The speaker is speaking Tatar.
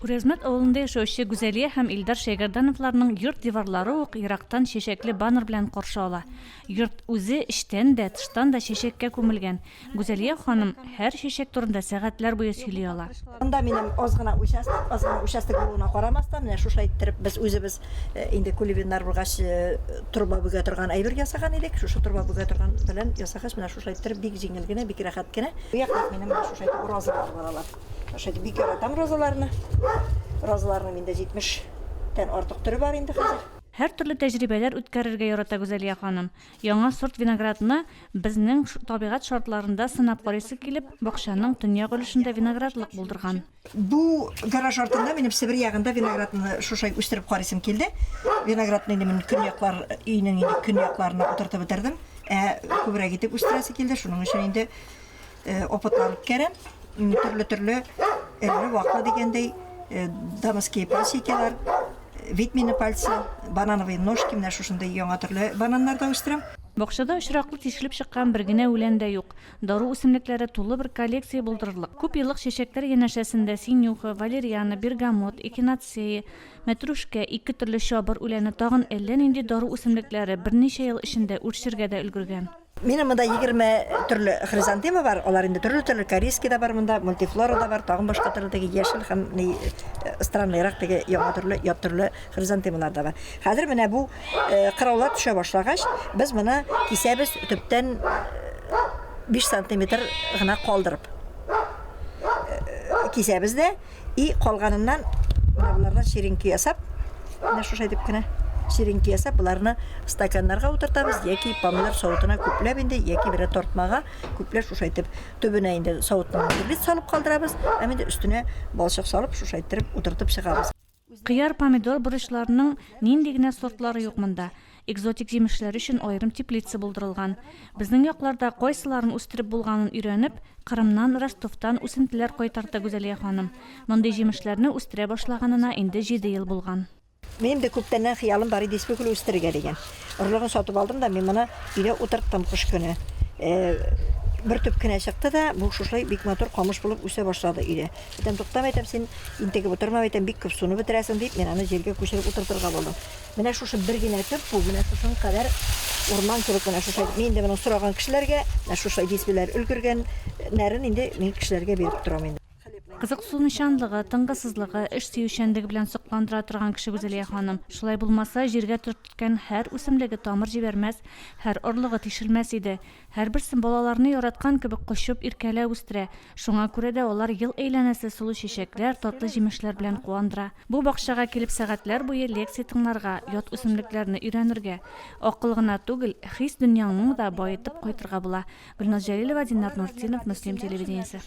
Үрәзмәт авылында яшәүче Гүзәлия һәм Илдар Шәйгәрдановларның йорт диварлары ук ерактан чәчәкле баннер белән каршы ала. Йорт үзе эчтән дә, тыштан да чәчәккә күмелгән. Гүзәлия ханым һәр чәчәк турында сәгатьләр буе сөйли ала. Монда минем аз гына участок, аз гына участок булуына карамастан, менә шушылай иттереп без үзебез инде кулибиннар булгач, торба бөгә торган әйбер ясаган идек. Шушы торба бөгә торган белән ясагач, менә шушылай иттереп бик җиңел генә, бик рәхәт кенә. Бу якта минем менә шушылай итеп розалар бар алар. Шулай бик яратам розаларны. Розаларның миндә 70 тән артык төре бар инде хәзер. Һәртөрле тәҗрибәләр үткәрергә ярата Гүзәлия ханым. Яңа сорт виноградны безнең табигать шартларында сынап карыйсы килеп, бакчаның төньяк өлешендә виноградлык булдырган. Бу гараж артында минем Себер ягында виноградны шушай үстереп карыйсым килде. Виноградны инде мин көньяклар, өйнең инде көньякларына утыртып бетердем. Ә күбрәк итеп үстерәсе килде, шуның өчен инде Опытлар үткәрәм. Төрле-төрле эреле-ваклы дигәндәй, дамские пасекилар, ведьмины пальцы, банановые ножки, менә шушындый яңа төрле бананнар да үстерәм. Бакчада очраклы тишелеп чыккан бер генә үлән дә юк. Дару үсемлекләре тулы бер коллекция булдырырлык. Күпьеллык чәчәкләр янәшәсендә синюха, валериана, бергамот, эхинацея, мәтрүшкә, ике төрле чабыр үләне, тагын әллә нинди дару үсемлекләре берничә ел эчендә үрчергә дә өлгергән. Минем монда 20 төрле хризантема бар, алар инде төрле-төрле, корейский да бар монда, мультифлора да бар, тагын башка төрле теге яшел һәм ни странныйрак теге яңа төрле, ят төрле хризантемалар да бар. Хәзер менә бу кыраулар төшә башлагач, без моны кисәбез төптән 5 сантиметр гына калдырып. Кисәбез дә И калганыннан менә болардан черенки ясап, менә шушай дип кенә черенки ясап, боларны стаканнарга утыртабыз яки помидор савытына күпләп инде, яки берәр тартмага күпләп шушай итеп төбенә инде савытның перлит салып калдырабыз, һәм инде өстенә балчык салып шушай иттереп утыртып чыгабыз. Кыяр, помидор, борычларның нинди генә сортлары юк монда. Экзотик җимешләр өчен аерым теплица булдырылган. Безнең якларда кайсыларын үстереп булганын өйрәнеп, Кырымнан, Ростовтан үсентеләр кайтарта Гүзәлия ханым. Мондый җимешләрне үстерә башлаганына инде җиде ел булган. Минем дә күптәннән хыялым бар иде испекүл үстерергә дигән. Орлыгын сатып алдым да, мин моны өйдә утырттым кыш көне. Бер төп кенә чыкты да, бу шушылай бик матур камыш булып үсә башлады өйдә. Әйтәм, туктам, әйтәм, син интегеп утырма, әйтәм, бик күп суны бетерәсең, дип, мин аны җиргә күчереп утыртырга булдым. Менә шушы бер генә төп бу, менә шушының кадәр урман кебек менә шушы. Мин инде моны сораган кешеләргә, менә шушы дисбеләр өлгергән нәрен инде мин кешеләргә биреп торам инде. Кызыксынучанлыгы, тынгысызлыгы, эш сөючәнлеге белән сокландыра торган кеше Гүзәлия ханым. Шулай булмаса, җиргә төрткән һәр үсемлеге тамыр җибәрмәс, һәр орлыгы тишелмәс иде. Һәрберсен балаларны яраткан кебек кочып, иркәләп үстерә. Шуңа күрә дә алар ел әйләнәсе сулы чәчәкләр, татлы җимешләр белән куандыра. Бу бакчага килеп сәгатьләр буе лекция тыңларга, ят үсемлекләрне өйрәнергә, акыл гына түгел, хис дөньяңны да баетып кайтырга була. Гөлназ Җәлилова, Динар Нуртдинов, Мөслим телевидениесе.